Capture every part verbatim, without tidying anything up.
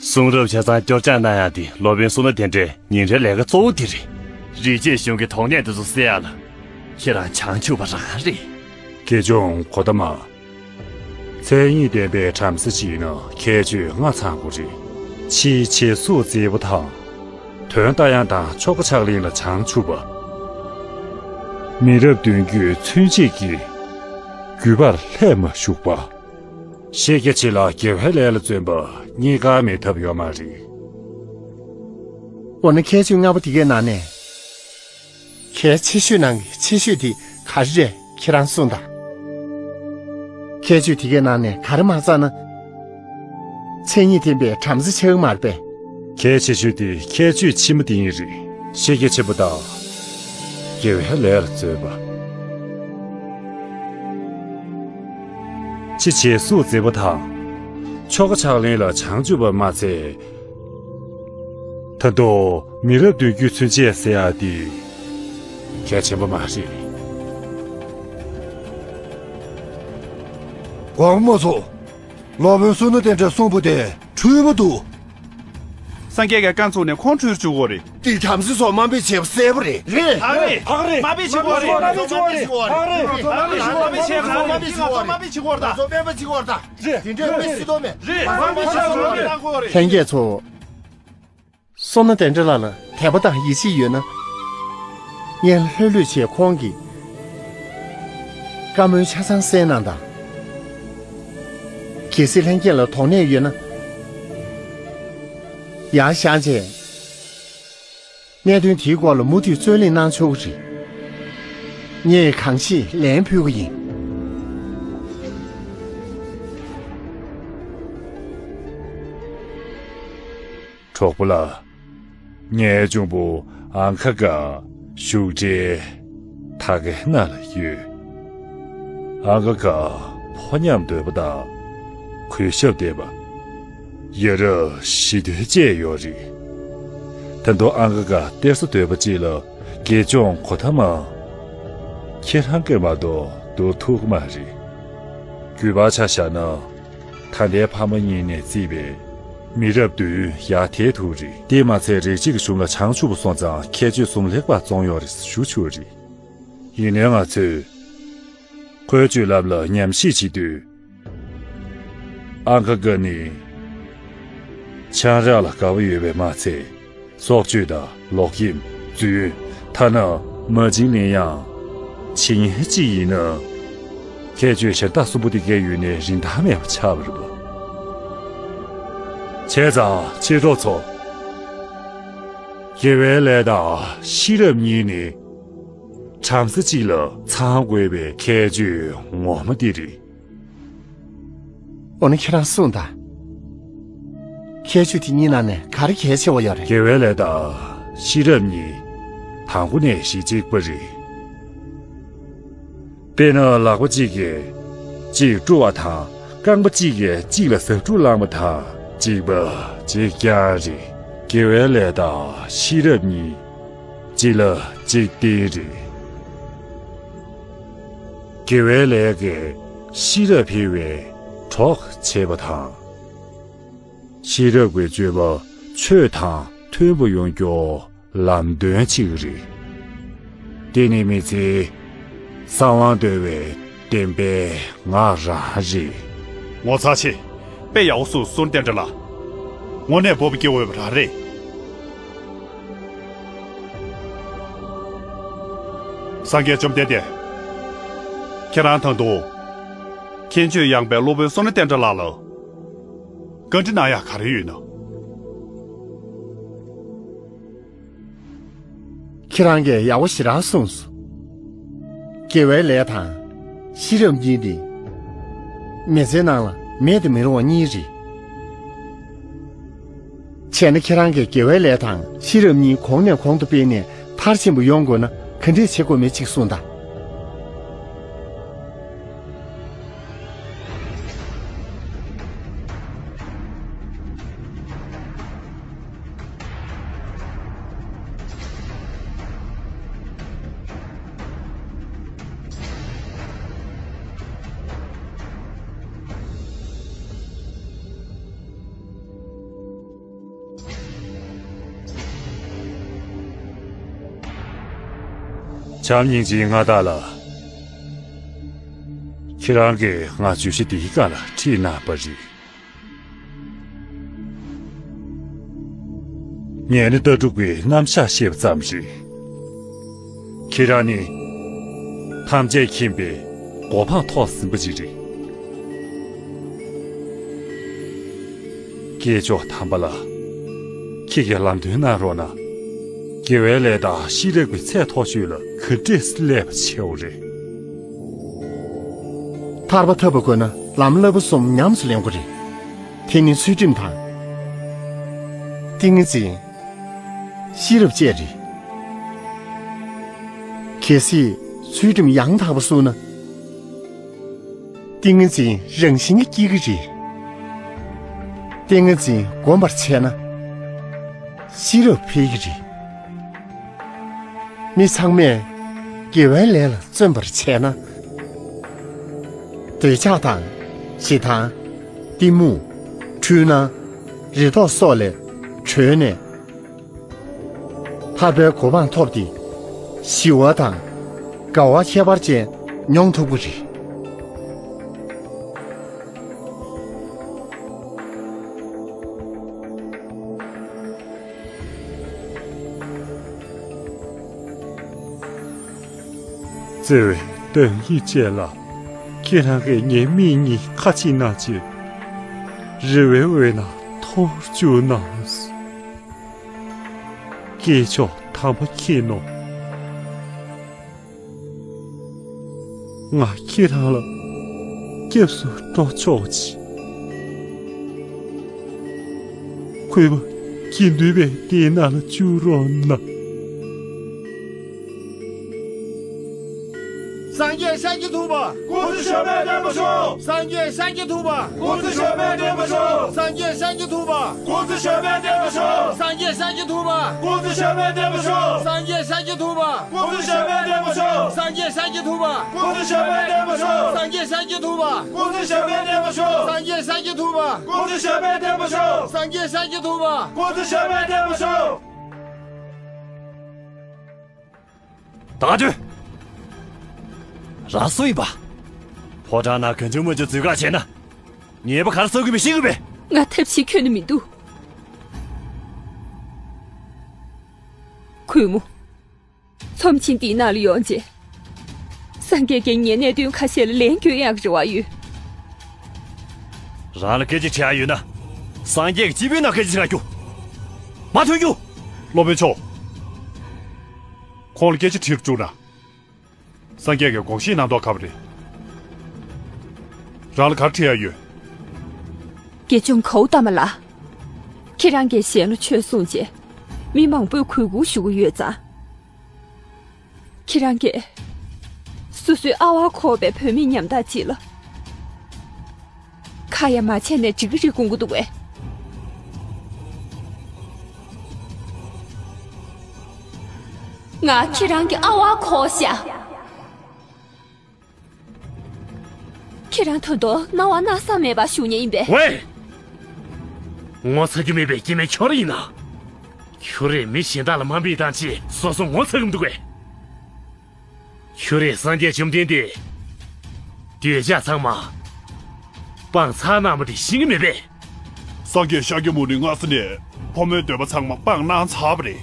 གསུང་རབ་ཆ་ཚང་སྐྱོར་སྦྱང་གནང་ཡག་དེ་སློབ་དཔོན་བསོད་ནམས་བསྟན་འགྲོའི་ཉིན་རེའི་ལས་ཀ་གཙོ་བོ་དེ་རེད། རིག་བྱེད་གཞུང་གི་དོགས་གནད་དེ་ཚོ་སེལ་ཡག་ལ་ཁྱེད་རང་བྱང་ཆུབ་པ་རང་རེད། དགེ་སྦྱོང་གོ་ཏ་མ། མཚན་ཉིད་ལྡན་པའི་བྲམ་ཟེ་ཅིག་ཡིན་ན་ཁྱད་ཆོས་ལྔ་ཚང་དགོས་རེད། ཕྱིའི་བྱད་གཟུགས་མཛེས་པོ་དང་། དོན་ལྟ་ཡག་དང་ཆོ་ག་ཕྱག་ལེན་ལ་བྱང་ཆུབ་པ། མི་རབས་བདུན་བརྒྱུད་ཚུན་ཆད་ཀྱི་རྒྱུད་པར་ལྷད་མ་ཞུགས་པ། ཤེས་རྒྱ་ཆེ་ལ་དགེ་བའི་ལས་ལ་བརྩོན་པ་གཉིས་ཀ་མེད་ཐབས་ཡོད་མ་རེད། འོ་ན་ཁྱད་ཆོས་ལྔ་པོ་དེ་གའི་ནང་ནས། གལ་ཆེ་ཤོས་ནང་གི་ཆེ་ཤོས་དེ་ག་རེ་རེད། ཁྱེད་རང་གསུངས་དང་། ཁྱད་ཆོས་དེ་གའི་ནང་ནས་ག་རེ་མ་རྩ་ན། མཚན་ཉིད་ལྡན་པའི་བྲམ་ཟེ་ཆགས་མ་རེད་པས། གལ་ཆེ་ཤོས་དེ་ཁྱད་ཆོས་ཕྱི་མ་དེ་ཡིན་རེད། ཤེས་རྒྱ་ཆེན་པོ་དང་། དགེ་བའི་ལས་ལ་བརྩོན་པ། ཕྱི་བྱད་གཟུགས་མཛེས་པོ་དང་། ཆོ་ག་ཕྱག་ལེན་ལ་བྱང་ཆུབ་པ་མ་ཚད། ད་དུང་མི་རབས་བདུན་བརྒྱུད་ཚུན་ཆད་ཟེར་ཡག་དེ་གལ་ཆེན་པོ་མ་རེད། དགོངས་པ་མ་ཚོམས། སློབ་དཔོན་བསོད་ནམས་བསྟན་འགྲོས་གསུངས་པ་དེ་འཁྲུལ་པོ་འདུག་སངས་རྒྱས་ཀྱིས་རྐང་བཙུགས་ནས་ཁོང་འཁྲུལ་བཅུག་གོ་རེད། དེ་བྲམ་ཟེ་ཚོ་དམའ་འབེབས་བྱས་པ་གསལ་པོ་རེད། རེད། ཨ་རེད། ཨ་རེད། དམའ་འབེབས་བྱེད་གོ་རེད། དམའ་འབེབས་བྱེད་གོ་རེད། ཨ་རེད། དམའ་འབེབས་བྱེད་གོ་རེད། དམའ་འབེབས་བྱེད་གོ་རེད། དམའ་འབེབས་བྱེད་གོ་རེད། ང་ཚོ་དམའ་འབེབས་བྱེད་གོ་རེད། རེད། དེ་འདྲའི་མི་སྲིད་དོ་མེད། རེད། དམའ་འབེབས་བྱེད་གོ་རེད། ལྷན་རྒྱས་ཚོ། བསོད་ནམས་བསྟན་འགྲོ་ལགས་ལ་དད་པ་དང་ཡིད་ཆེས་ཡོད་ན། སྔོན་ལ་ལྷོད་ལྷོད་བྱས་ཁོང་གི་བཀའ་མོལ་ཆ་ཚང་གསན་གནང་དང་། གལ་སྲིད་ལྷན་རྒྱས་ལ་དོགས་གནས་ཡོད་ན། ཡར་བཞེངས་བྱས། གནད་དོན་དེའི་སྐོར་ལ་མུ་མཐུད་རྩོད་གླེང་གནང་ཆོག་གི་རེད། ངས་གང་ཤེས་ལན་ཕུལ་གི་ཡིན། གྲོགས་པོ་ལགས། ངའི་གཅུང་པོ་ཨང་ཁ་ག་བཞུགས་གྲལ་ད་གའི་ནང་ལ་ཡོད། ཨང་ཁ་ག་ཕོ་ཉམས་དོད་པ་དང་གུས་ཞབས་ལྡན་པ། ཡ་རབས་ཞི་དུལ་བཅས་ཡོད་རེད། ད་དུང་ཨང་ཁ་ག་སྟེར་ས་དོད་པ་ཅིག་ལ་དགེ་སྦྱོང་གོ་ཐ་མ། ཁྱེད་རང་གིས་མ་གཏོགས་བསྡུར་ཐུབ་ཀྱི་མ་རེད། རྒྱུད་པ་ཆ་བཞག་ན། ད་ལྟའི་ཕ་མ་གཉིས་ནས་བརྩིས་པའི་མི་རབས་བདུན་ཡར་དེད་ཐུབ་རེད། དེས་མ་ཚད་རིགས་གཅིག་གི་གཞུང་ལ་བྱང་ཆུབ་པ་སོང་ཙང་ཁྱད་ཆོས་གསུམ་ལེགས་པར་བརྩམས་ཡོད་རེད་ཞུ་ཆོག་རེད། ཡིན་ནའི་ང་ཚོས་ཁོའི་སྤྱོད་ལམ་ལ་ཉམས་ཞིབ་བྱེད་དུས། ཨང་ཁ་ག་ནི་ཆང་རག་ལ་དགའ་བ་ཡོད་པས་མ་ཚད། སྲོག་གཅོད་དང་ལོག་གཡེམ། རྫུན། ཐ་ན་མ་བྱིན་ལེན་ཡང་བྱེད་མཁན་གཅིག་ཡིན་ན། ཁྱད་ཆོས་གཞན་དག་གསུམ་པོ་དེ་གས་ཡོད་ནའི་རིན་ཐང་མེད་པ་ཆགས་པ་རེད་པ། བྱས་ཙང་མཆེད་གྲོགས་ཚོ། དགེ་བའི་ལས་དང་ཤེས་རབ་གཉིས་ནི་བྲམ་ཟེ་གཅིག་ལ་ཚང་དགོས་པའི་ཁྱད་ཆོས་ངོ་མ་དེ་རེད། འོ་ན་ཁྱེད་རང་གསུངས་དང་། ཁྱད་ཆོས་དེ་གཉིས་ནང་ནས་ག་རེ་གལ་ཆེ་བ་ཡོད་རེད། དགེ་བའི་ལས་དང་ཤེས་རབ་གཉིས་དང་པོ་ནས་གཞི་གཅིག་པ་རེད། དཔེར་ན་ལག་པ་གཅིག་གིས་གཅིག་བཀྲུ་བ་དང་རྐང་པ་གཅིག་གིས་གཅིག་ལ་ཟ་འཕྲུག་བསླངས་པ་དང་གཅིག་པ་གཅིག་རྐྱང་རེད། དགེ་བའི་ལས་དང་ཤེས་རབ་གཉིས་གཅིག་ལ་གཅིག་བརྟེན་རེད། དགེ་བའི་ལས་ཀྱིས་ཤེས་རབ་འཕེལ་བའི་གྲོགས་བྱེད་པ་དང་། ཤེས་རབ་ཀྱི་སྤྱོད་པ་ཆོས་དང་མཐུན་པ་ཡོང་རྒྱུ་ལམ་སྟོན་གཅིག་རེད། དེ་ནི་མི་ཚེའི་གསང་བ་འདུལ་བའི་བདེན་པའི་ངག་རང་རེད། ངོ་མཚར་ཆེ། དཔེ་ཡག་པོ་གསུངས་སོང་བསྟན་འགྲོ་ལགས། དངོས་གནས་སྤོབས་པ་སྐྱེ་འོས་པ་རང་རེད། སངས་རྒྱས་བཅོམ་ལྡན་འདས། ཁྱེད་རང་དང་དུ། མཁྱེན་དཔྱོད་ཡངས་པའི་སློབ་དཔོན་བསོད་ནམས་བསྟན་འགྲོ་ལགས་ལ། བཀའ་འདྲི་གནང་ཡག་ག་རེ་ཡོད་ན། ཁྱེད་རང་གིས་ཡག་པོ་ཞེ་དྲག་གསུངས་སོང་། དགེ་བའི་ལས་དང་། ཤེས་རབ་གཉིས་ནི། མི་ཚེའི་ནང་ལ་མེད་དུ་མི་རུང་བ་གཉིས་རེད། བྱས་ན་ཁྱེད་རང་གིས་དགེ་བའི་ལས་དང་ཤེས་རབ་གཉིས་གོང་ནས་གོང་དུ་སྤེལ་ནས་མཐར་ཕྱིན་པ་ཡོང་དགོས་ན་ག་འདྲས་བྱེད་དགོས་མེད་ཅིག་གསུངས་དང་། བྱམས་སྙིང་རྗེའི་མངའ་བདག་ལགས། ཁྱེད་རང་གིས་ང་བརྗོད་གཞི་འདིའི་སྒང་ལ་ཁྲིད་གནང་བ་རེད། ངས་ནི་ལྟ་གྲུབ་ཀྱི་རྣམ་གཞག་བཤད་པ་ཙམ་རེད། ཁྱེད་རང་ནི་ཐམས་ཅད་མཁྱེན་པའི་གོ་འཕང་ཐོབ་ཟིན་པ་ཅིག་རེད། སྐྱེས་མཆོག་དམ་པ་ལགས། ཁྱེད་ཀྱིས་ལམ་སྟོན་གནང་རོགས་གནང་། དགེ་བའི་ལས་དང་ཤེས་རབ་ཀྱི་ཚད་མཐོ་ཤོས་ལ་ག་འདྲས་སླེབས་པ་བྱེད་འོ་རེད། ཐར་པ་ཐོབ་པ་དགོས་ན་ལམ་བསླབ་པ་གསུམ་ཉམས་སུ་ལེན་དགོས་རེད། དེ་ནི་ཚུལ་ཁྲིམས་དང་། ཏིང་ངེ་འཛིན། ཤེས་རབ་བཅས་རེད། གལ་སྲིད་ཚུལ་ཁྲིམས་ཡང་དག་པ་བསྲུངས་ན། ཏིང་ངེ་འཛིན་རང་བཞིན་གྱིས་སྐྱེ་གི་རེད། ཏིང་ངེ་འཛིན་སྒོམ་པར་བྱས་ན། ཤེས་རབ་འཕེལ་གྱི་རེད། མི་ཚང་མས་དགེ་བའི་ལས་ལ་བརྩོན་པར་བྱས་ན། འདོད་ཆགས་དང་། ཞེ་སྡང་། གཏི་མུག། འཁྲུལ་སྣང་། རེ་དོགས་སོགས་ལས་གྲོལ་ནས། ཐར་པའི་གོ་འཕང་ཐོབ་སྟེ། ཞི་བ་དང་། དགའ་བ་ཁྱད་པར་ཅན་མྱོང་ཐུབ་ཀྱི་རེད། བརྩེ་བའི་དོན་ཡིད་བཅས་ལ། ཁྱེད་རང་གིས་ངའི་མིག་གཉིས་ཁ་ཕྱེ་གནང་བྱས། རེ་བའི་འོད་སྣང་འཐོར་བཅུག་གནང་། སྐྱེས་མཆོག་དམ་པ་མཁྱེན་ནོ། ང་ཁྱེད་རང་ལ་སྐྱབས་སུ་འགྲོ་ཆོག་ཅིག། གུས་པ་དགེ་འདུན་པའི་སྡེའི་ནང་ལ་བཅུག་རོགས་གནང་། སངས་རྒྱས་ཤཱཀྱ་ཐུབ་པ། སྐུ་ཚེ་ཞབས་པད་བརྟན་པར་ཤོག། སངས་རྒྱས་ཤཱཀྱ་ཐུབ་པ། སྐུ་ཚེ་ཞབས་པད་བརྟན་པར་ཤོག། སངས་རྒྱས་ཤཱཀྱ་ཐུབ་པ། སྐུ་ཚེ་ཞབས་པད་བརྟན་པར་ཤོག། སངས་རྒྱས་ཤཱཀྱ་ཐུབ་པ། སྐུ་ཚེ་ཞབས་པད་བརྟན་པར་ཤོག། སངས་རྒྱས་ཤཱཀྱ་ཐུབ་པ། སྐུ་ཚེ་ཞབས་པད་བརྟན་པར་ཤོག། སངས་རྒྱས་ཤཱཀྱ་ཐུབ་པ། སྐུ་ཚེ་ཞབས་པད་བརྟན་པར་ཤོག། སངས་རྒྱས་ཤཱཀྱ་ཐུབ་པ། སྐུ་ཚེ་ཞབས་པད་བརྟན་པར་ཤོག། སངས་རྒྱས་ཤཱཀྱ་ཐུབ་པ། སྐུ་ཚེ་ཞབས་པད་བརྟན་པར་ཤོག། སངས་རྒྱས་ཤཱཀྱ་ཐུབ་པ། སྐུ་ཚེ་ཞབས་པད་བརྟན་པར་ཤོག། ད་དུས། རང་སུ་ཡིན་པ། ཕོ་བྲང་ནང་གང་བྱུང་མང་བྱུང་འཛུལ་ག་བྱས་ན། ཉེས་པ་ག་རེ་བསགས་ཀྱི་མི་ཤེས་གི་པས། ང་ཐབས་ཤེས་ཁྱོན་ནས་མི་འདུག། གུས་མོ། ཚོམས་ཆེན་འདིའི་ནང་ལ་ཡོང་རྗེས། སངས་རྒྱས་ཀྱིས་ངའི་གནད་དོན་ཁ་ཤས་ལ་ལན་བསྐྱོན་ཡག་གི་རེ་བ་ཡོད། རང་ལ་སྐད་ཆ་དྲི་ཡག་ཡོད་ན། སངས་རྒྱས་ཀྱི་སྤྱི་པའི་ནང་སྐད་ཆ་དྲི་ག་རྒྱུགས། མ་ཐོན་རྒྱུགས། སློབ་དཔོན་མཆོག། ཁོང་ལ་སྐད་ཆ་དྲིས་རུ་བཅུག་ན། སངས་རྒྱས་ཀྱིས་དགོངས་བཞེས་གནང་མདོག་ཁ་པོ་རེད། རང་ལ་ག་རེ་དྲི་ཡག་ཡོད། དགེ་སྦྱོང་གའུ་ཏ་མ་ལགས། ཁྱེད་རང་གིས་གཞན་ལ་ཆོས་གསུངས་རྗེས། མི་མང་པོས་གུས་བཀུར་ཞུ་གི་ཡོད་ཙང་། ཁྱེད་རང་གིས་སོ་སོའི་ཨ་ཝ་ཁོག་པའི་བུད་མེད་ཉམ་ཐག་ཅིག་ལ། ཁ་ཡ་མ་བྱས་ནས་འགྲིག་གི་རེད་དགོངས་ཀྱི་འདུག་གས། ང་ཁྱེད་རང་གི་ཨ་ཝ་ཁོག་ཤག། ཁྱེད་རང་ད་དུང་སྣང་བ་སྣང་ས་མེད་པ་ཞུ་མཁན་ཡིན་པས། ཝེ། ངོ་ཚ་རྒྱུ་མེད་པའི་སྐྱེ་དམན་ཁྱོད་རང་ཡིན་ན། ཁྱོད་རས་མི་གཞན་དག་ལ་དམའ་འབེབས་བཏང་བྱས་སོ་སོ་ངོ་ཚ་གི་མི་འདུག་གས། ཁྱོད་རས་སངས་རྒྱས་བཅོམ་ལྡན་འདས་འདོད་ཆགས་ཚང་མ་སྤངས་ཚར་གནང་བ་དེ་ཤེས་ཀྱི་མེད་པས། སངས་རྒྱས་ཤཱཀྱ་མུ་ནི་སྔ་ས་ནས་ཕོ་མོའི་འདོད་པ་ཚང་མ་སྤངས་གནང་ཚར་བ་རེད།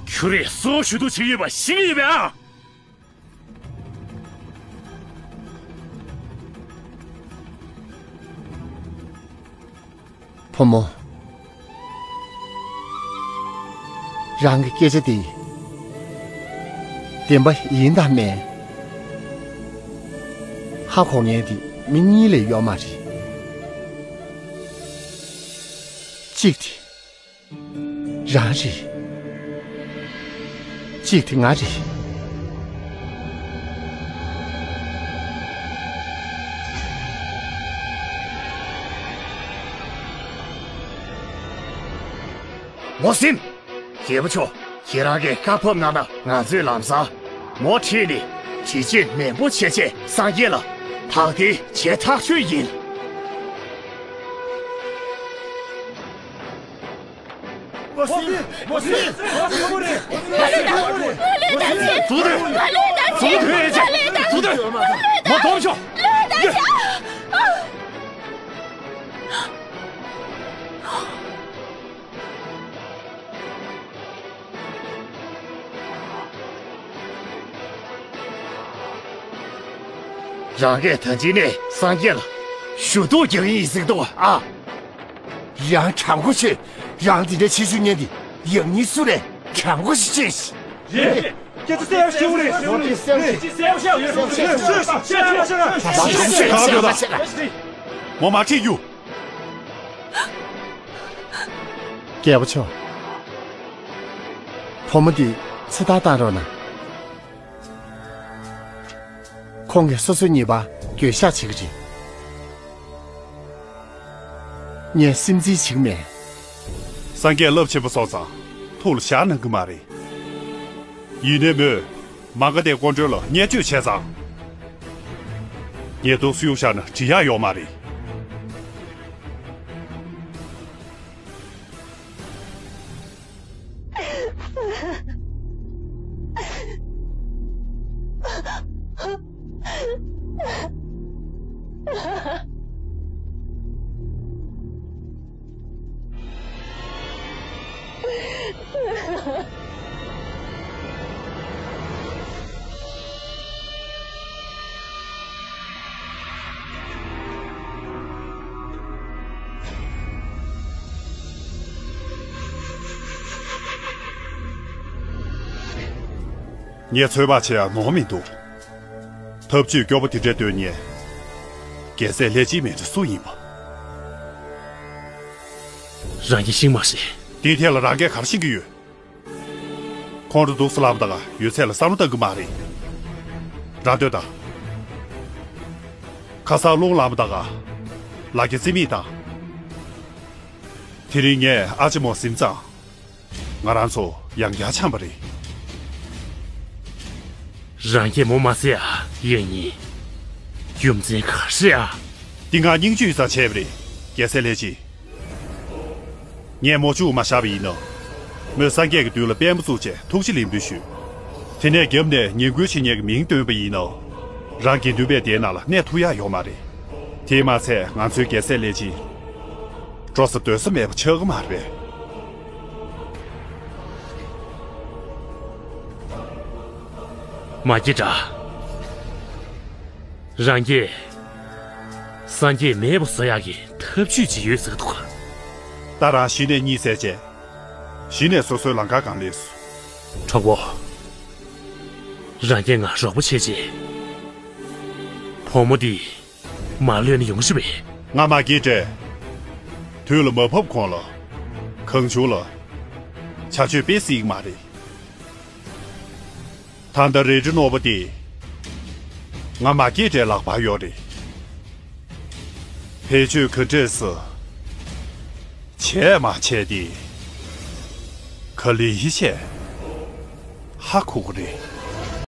ཁྱོད་རས་སྲོག་ཞུ་གཏུག་བྱེད་ཀྱི་ཡོད་པ་ཤེས་ཀྱི་ཡོད་པས་ཨ། བུ་མོ། རང་གི་སྐད་ཆ་དེ་བདེན་པ་ཡིན་དང་མིན། ཧ་གོ་མཁན་དེ་མི་གཉིས་ལས་ཡོད་མ་རེད། གཅིག་དེ། རང་རེད། གཅིག་དེ་ང་རེད། ངོ་སིམ། རྒྱལ་པོ་མཆོག། ཁྱེད་རང་གིས་བཀའ་ཕབ་གནང་ན་ང་ཚོས་ལམ་སང་མོ་ཁྲིད་ནས་དྲི་ཆུས་ནན་པོ་བྱས་བྱས་སངས་རྒྱས་ལ་དག་འདེགས་བྱས་ཐག་ཆོད་ཡིན། མ་ལུས་ད་ཕྱིན། མ་ལུས་ད་ཕྱིན། མ་ལུས་ད་ཕྱིན། མ་ལུས་ད་ཕྱིན། མ་ལུས་ད་ཕྱིན། རང་གིས་ད་གཅིག་ནས་སངས་རྒྱས་ལ་ཞུ་གཏུག་རྒྱག་ཡིན་ཟེར་འདུག་ཨ། རང་དྲང་པོ་བྱོས། རང་འདི་འདྲ་བྱེད་ཤུགས་ཉན་དེ་ཡག་ཉེས་སུ་རེད། དྲང་པོ་ཞིག་བྱོས། རེད། སྐད་ཆ་གསལ་པོ་ཞིག་རེད། ཞུ་རེད། ཞུ་ཞུ་ཞུ་ཞུ་ཞུ། མོ་མ་ཁྲིད་རྒྱུ། སྐལ་བ་མཆོག་བུ་མོ་འདི་ཚེ་ཐར་བཏང་རོགས་གནང་། ཁོང་གིས་སོ་སོའི་ཉེས་པ་འགྱོད་བཤགས་བྱེད་ཀྱི་རེད། ངས་སེམས་འཛིན་བྱེད་ཀྱི་མེད། སངས་རྒྱས་རླབས་ཆེན་པོ་སོང་ཙང་ཐུགས་ལ་བཞག་གནང་གི་མ་རེད། ཡིན་ནའི་མོས་མ་ག་དྷའི་སྐུ་མགྲོན་ལ་བརྙས་བཅོས་བྱས་ཙང་། ངས་འདུག་སེ་གཡུག་བཞག་ན་འགྲིག་ཡག་ཡོད་མ་རེད། ངས་ཚོད་དཔག་བྱེད་ཡག་ནོར་མི་འདུག་ཐབས་ཇུས་སྐྱོ་པོ་དེ་འདྲ་སྟོན་མཁན། རྒྱལ་སྲས་ལྷས་སྦྱིན་མིན་འདྲ་སུ་ཡིན་པ། རང་གིས་ཤེས་མ་ཤེས། དེའི་ཐད་ལ་རང་གིས་ག་རེ་ཤེས་ཀྱི་ཡོད། ཁོང་ཁྲོ་འདུག་སེ་ལངས་པ་དང་ཡོད་ཚད་ལ་བསམ་བློ་བཏང་གི་མ་རེད། རང་ལྟོས་དང་། ཁ་སང་རླུང་ལངས་པ་དང་། ལ་རྒྱ་རྩིས་མེད་བཏང་། དེ་རིང་ངས་ཨ་ཅེ་མོ་ཟིན་ཙང་། ང་རང་ཚོ་ཡང་བསྐྱར་འཆམ་པ་རེད། རང་གིས་མོ་མ་བསད་ཨ། ཡང་ཡིན། རྒྱུ་མཚན་ག་རེ་ཨ། འདི་ང་སྙིང་བཅུད་ཙམ་བྱས་པ་རེད། རྒྱལ་སྲས་ལྷས་སྦྱིན། ངས་མོ་བཅུག་མ་བཞག་པ་ཡིན་ན། མོས་སངས་རྒྱས་ཀྱི་མདུན་ལ་པད་མོ་བཙུགས་བྱས་ཐུགས་རྗེ་ལེགས་འབུལ་ཞུས། དེ་ནས་རྒྱབ་ནས་ཉེས་འགུལ་བྱེད་མཁན་གྱི་མིང་བཏོན་པ་ཡིན་ན། རང་དགེ་འདུན་པའི་སྡེའི་ནང་ལ་གནས་ཐུབ་ཡག་ཡོད་མ་རེད། དེས་མ་ཚད་ང་ཚོའི་རྒྱལ་སྲས་ལྷས་སྦྱིན། འགྲོ་ས་སྡོད་ས་མེད་པ་ཆགས་ཀྱི་མ་རེད་པས། མ་སྐྱེས་དགྲ། རང་གིས་སངས་རྒྱས་མེད་པ་བཟོ་ཡག་གི་ཐབས་ཇུས་ཅིག་ཡོད་ཟེར་གི་འདུག་ད་རང་གཞི་ནས་གཉིད་སད་བྱས། གཞི་ནས་སོ་སོའི་ལམ་ཁ་སྒང་སླེབས་སོང་། གྲོགས་པོ། རང་གིས་ང་རོགས་པ་བྱས་རྗེས། བུ་མོ་འདི་མ་གློད་ན་ཡོང་ཤི་བས། ང་མ་སྐྱེས་དགྲས། དུས་ལ་མ་བབ་གོང་ལ། གང་བྱུང་ལ། བྱ་སྤྱོད་སྤེལ་སྲིད་ཀྱི་མ་རེད། ད་ལྟ་རལ་གྲི་རྣོ་པོ་དེ། ང་མ་སྐྱེས་དགྲའི་ལག་པར་ཡོད་རེད། བེད་སྤྱོད་ག་འདྲས་སེ་བྱས་མ་བྱས་དེ། ག་ལེ་ཧི་བྱས་ཧ་གོ་གི་རེད།